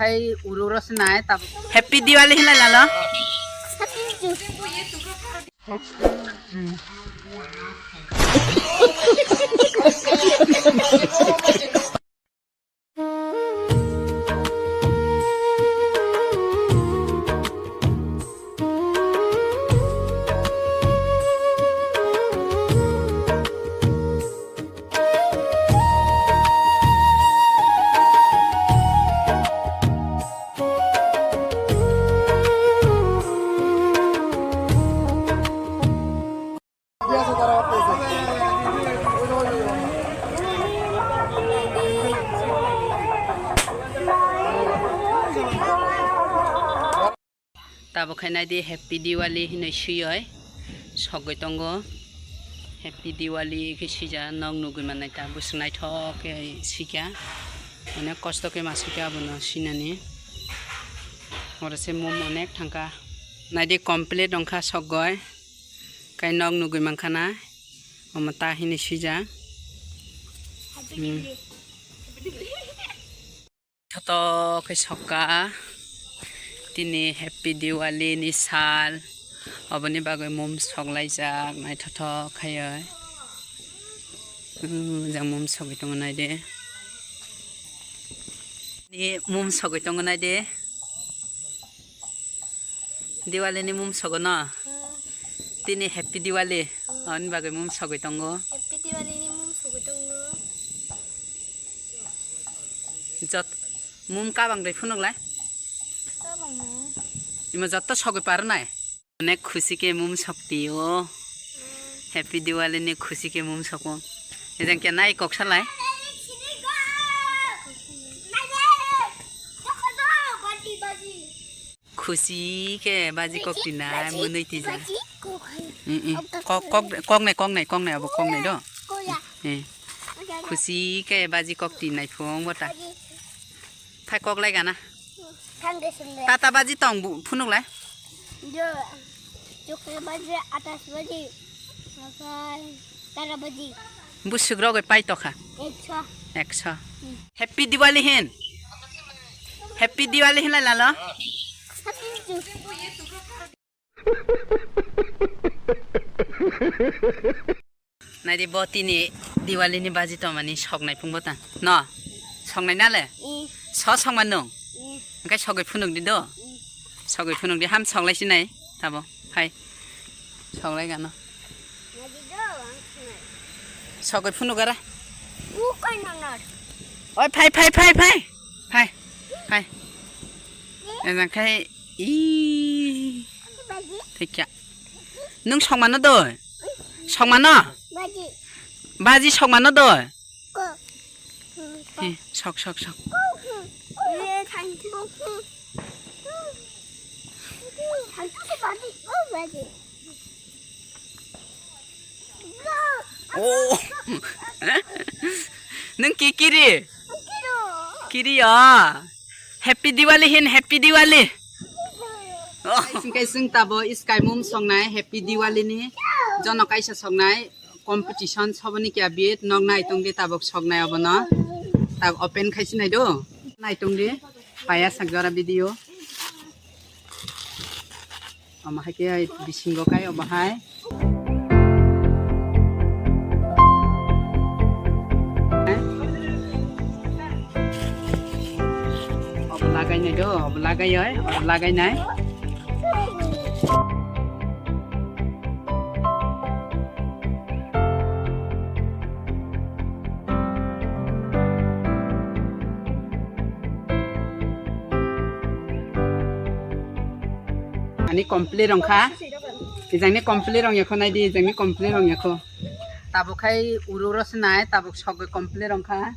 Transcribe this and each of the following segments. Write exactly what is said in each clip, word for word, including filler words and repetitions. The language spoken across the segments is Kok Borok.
Hai uru ro sinai tab. Happy Diwali hinlai lalo. Tabuk khai naidi Happy Diwali hinwi swiwi sogwi tongo. Happy Diwali khe swijak, nok nugwi mannai ta bwswk naithok khe sika. Onek kosto khe ma sika abono sinani. Oro se mum onek thangkha. Naidi complete wngkha sogwi. Kai nok nugwi mankha na. Omo ta hinwi swijak. Hmm. Joto khe sokha tini Happy Diwali ni sal, oboni bagwi mum soklaijak naithothok khaiwi. Jang mum sogwi tongo naidi. Ni mum sogwi tongo naidi. Diwali ni mum sogo no? Hmm. Tini Happy Diwali. Hmm. Aboni bagwi mum sogwi tongo. Happy Diwali ni mum sogwi tongo. Jot mum kabang dai phunuk lai? Kabang no. Ima jotto sogwi paro nai? Onek khusi khe mum sokti o. Hmm. Happy Diwali ni khusi khe mum sokmo. Ejang khe nai kok salai. Khusi khe baji kok tinai mwnwi tija. Baji kok hai. Mm, mm. Kok, kok, kok nai, kok nai, kok nai, abo kok nai do. Koya. Eh. Khusi khe baji kok tinai phung bota. Baji. Phai kok lai gana. Thang de sung de. Tata baji tong bu-, phunuk lai. Jo. Chukla baji, atas baji. Makai. Tara baji. Busuk rogwi pai tokha. Ekso. Ekso. Hmm. Happy Diwali hin. Happy Diwali hin lai lalo. Happy Diwali. Naidi bo tini Diwali ni baji tomani soknai phung bota. No. Soknai nale? I. So sokma nung. I. Engkai sogwi phunuk di do. I. Sogwi phunuk di ham soklai sinai. Tabo. Phai. Soklai gano. Naidi do, ang sinai. Sogwi phunuk gara. U kai nanar. Oi, phai, phai, phai, phai. Phai. Phai. Ejang khai. Ih. Baji. Thikya. Nung sokmano do? Sokmano? Baji. Baji sokmano do? Ko. Hi, sok, sok, sok. Ko. Eh, thank you. Thank you, baji. Oh, baji. Oh. Nung ki kiri? Kiri. Kiri ya. Happy Diwali hin, Happy Diwali. Oh. Singkai sing tabo iskai mum songnai Happy Diwali ni. Jono kaisa songnai competition soboni kya bit nok nai tongdi tabok songnai obono. Tab open khaisi nai do. Nai tongdi. Paya sak jora video. Omo hai khe bisingo kai obo hai. Obo lagai nai do, obo lagai oi, obo lagai nai. Ani complete rong kha. Ejang ni complete rong ya kho nai di, ejang ni complete rong ya kho. Tabuk khai uru ro se nai, tabuk sogwi complete rong kha.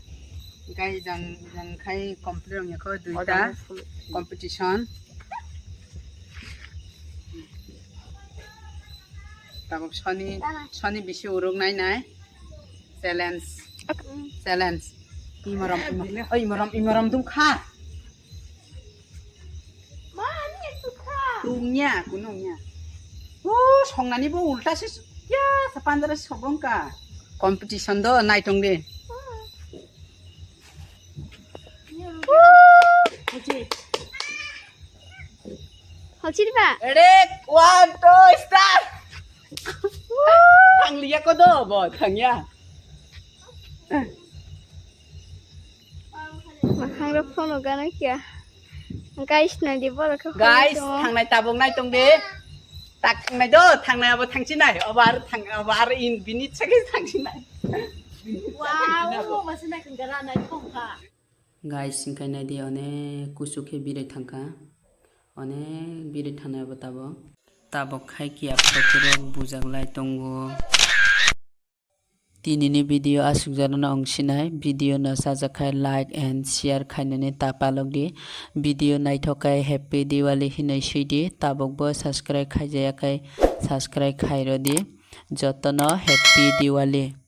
Khai ejang, ejang khai complete rong ya kho duita competition. Tabuk soni, soni bisi uruk nai nai. Challenge. Challenge. Imorom, imorom, oi, imorom, imorom dum kha. Tungya, kunungya. O, songnani bo ulta se, ya, sa pandra sobong ka. Competition do, nai tong de. Hal chiri ba? Ready, one, two, start. Thang liya ko do bo, thang ya. Makhang rok phone o gana kya? Guys, nai di bolo khe. Guys, thangnai tabok nai tong de. Tak thangnai do, thangnai abo thangchi nai. Obar thang, obar in binit sake thangchi nai. Wow, masih naik negara naik kongka. Guys, singkai nai di one kusu khe biroi thangka. One biroi thangnai abo tabok. Tabok khai kiya photo rok bujak lai tongo. Tinini video aswk jora no wng sinai, video no sajak khai like and share khainani ta palok di. Video naithok khai Happy Diwali hinwi swi di, tabok bo subscribe khaijaya khai subscribe khai rw di. Jotono Happy Diwali.